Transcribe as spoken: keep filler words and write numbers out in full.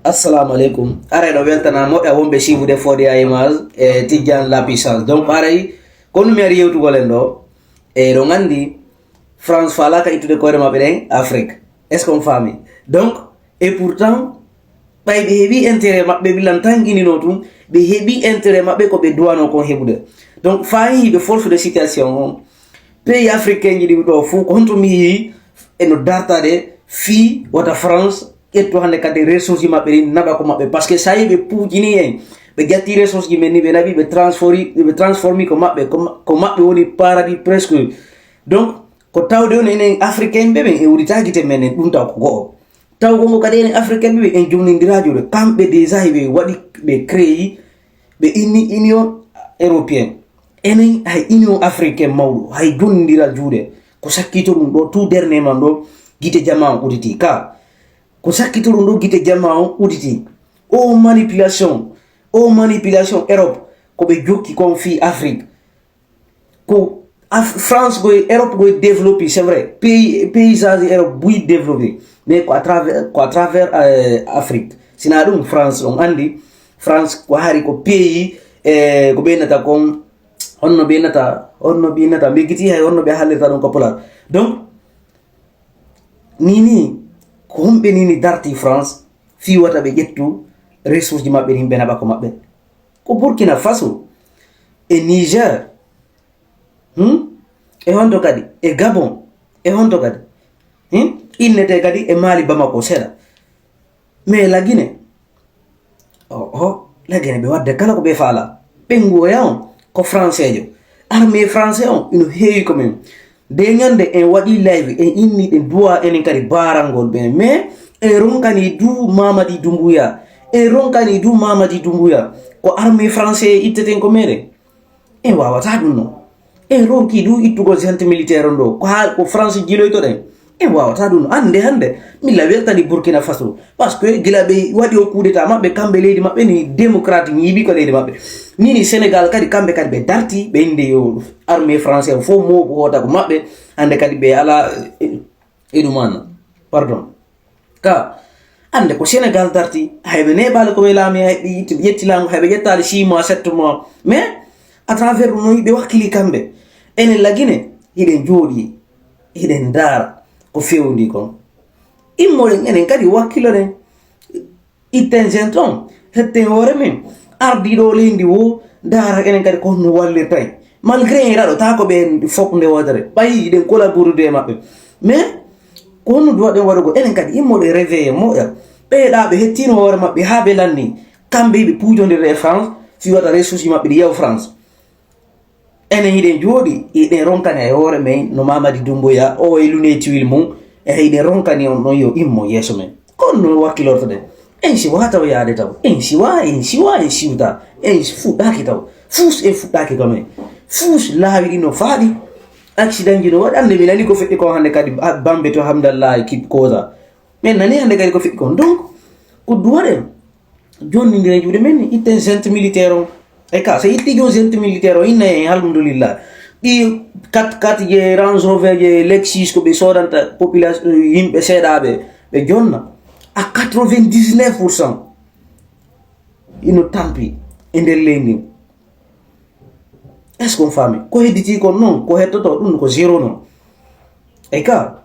Assalamu aleykum. Aray ɗo weltana moƴƴa wonɓe siifude Fodé à Image e Tidiane La Puissance. Donc aray ko ɗum mi ari yewtugol en ɗo. E ɗo nganndi France faalaka ittude koyɗe maɓɓe ɗen Afrique. Est-ce qu'on faami? Donc, et pourtant, ɓay ɓe heɓi intérêt maɓɓe, ɓe lan tan inino tun, ɓe heɓi intérêt maɓɓe ko ɓe duwano kon heɓude. Donc, faayi ɓe force de situation on. Pays africain ji ɗin ɗo fuu, ko honto mi yii e no dartade fii wata France ƴettu hannde kadi ressource ji maɓɓe ɗin naɓa ko maɓɓe. Parce que so a yii ɓe puujini en, ɓe ƴatti ressource ji men ni, ɓe naɓi, ɓe transfori, ɓe transformi ko maɓɓe, ko ma-, ko maɓɓe woni paradis presque. Donc, ko tawde on enen africain ɓe ɓen e udita gite men en, ɗum taw ko go'o. Taw gongo kadi enen africain ɓe ɓen en jomnindira juuɗe. Kamɓe déjà ɓe waɗi, ɓe créé, ɓe inni Union Européenne. Enen hay Union Africaine mawɗo, hay jonnindira juuɗe. Ko sakkito ɗum ɗo, tout dernièrement ɗo, gite jama on uditi. Ka, ko sakkito ɗum ɗo, gite jama on uditi. O manipulation, o manipulation Europe, ko ɓe jokki kon fii Afrique. Ko Af-, France koye Europe koye développé, c'est vrai. Pays, paysage Europe buy développé. Mais ko à travers, ko à travers, euh, Afrique. Sina ɗum France, on anndi France ko hari ko pays, eh, ko ɓeynata kon, honno ɓeynata, honno ɓeynata, mbeggiti hay honno ɓe hallirta ɗum ko Pulaar. Donc, ni ni, ko honɓe ni ni darti France, fii wata ɓe ƴettu ressource ji maɓɓe ɗin ɓe naɓa ko maɓɓe? Ko Burkina Faso e Niger. Hmm? E honto kadi? E Gabon. E honto kadi? Hmm? Innete kadi e Mali, Bamako seeɗa. Mais la Guinée, o, o, la Guinée ɓe wadde kala ko ɓe faala. Ɓe nguwoya on ko français jo. Armée français on ino heewi ko men. De ñande en waɗi live, en inni ɗen duwa enen kadi baarangol ɓe. Mais en ronkani du Mamadi Doumbouya. En ronkani du Mamadi Doumbouya. Ko armée français itteten ko meɗen. En wawata ɗum non. En ronki du ittugol junte militaire on ɗo. Ko haa ko France jiloytoɗen. En wawata ɗum non. Hannde, hannde, milla weltani Burkina Faso. Parce que gila ɓe waɗi o coup d'état maɓɓe, kamɓe leydi maɓɓe ni démocratique, ñiiɓi ko leydi maɓɓe. Ni ni Sénégal kadi, kamɓe kadi ɓe darti, ɓe inde yo armée française fof mo ko hoota ko maɓɓe. Hannde kadi ɓe ala, eh, e ɗum an. Pardon. Ka, hannde ko Sénégal darti, hay ɓe neeɓaali ko ɓe laami, hay ɓe yetti, yetti laamu, hay ɓe ƴettaali six mois, sept mois. Mais, à travers ɗum noon, ɓe wakkili kamɓe. Enen la Guinée, hiɗen jooɗi, hiɗen ndaara ko fewndi kon. Immoɗen enen kadi wakkiloɗen. Itten sen ton, hetten hoore men. Ardiiɗo o leydi wo, ndaara enen kadi ko honno wallirtay. Malgré en raɗotaako ɓe fof nde wodere. Ɓayi hiɗen collaborude e maɓɓe. Mais, ko honno duwaɗen waɗugol? Enen kadi immoɗen réveillé moƴƴa. Ɓeeɗa ɓe hettino hoore maɓɓe haa ɓe lanni. Kamɓe hiɓe puujondirde e France, fii wata ressource maɓɓe ɗi yaw France. Enen hiɗen jooɗi, hiɗen ronkani e hoore men no Mamadi Doumbouya, o e Lunettuil mum, e hiɗen ronkani on ɗon yo immo yeeso men. Ko honno wakkilortoɗen? En siwa taw yaade taw. En siwa, en siwa, en siwta. En fuɗɗaaki taw. Fuus en fuɗɗaaki quand même. Fuus laawi ɗi no faaɗi. Accident ji no waɗi. Hannde mi nani ko feƴƴi kon hannde kadi, ah, Bambe to Hamdallahi Kib Koza. Min nani hannde kadi ko feƴƴi kon. Donc, ko duwaɗen. Jonnindira juuɗe men, itten junte militaire on. E ka, so itti jooni junte militaire on, inna en, alhamdulillah. Ɗi quatre quatre je, Range Rover je, Lexus ko ɓe soodanta population, yimɓe seeɗaaɓe, ɓe jonna. À quatre-vingt-dix-neuf pour cent ino tampi e nder leydi ndin. Est-ce qu'on faami? Ko hedditi kon non, ko hettoto ɗum ko zéro non. E ka,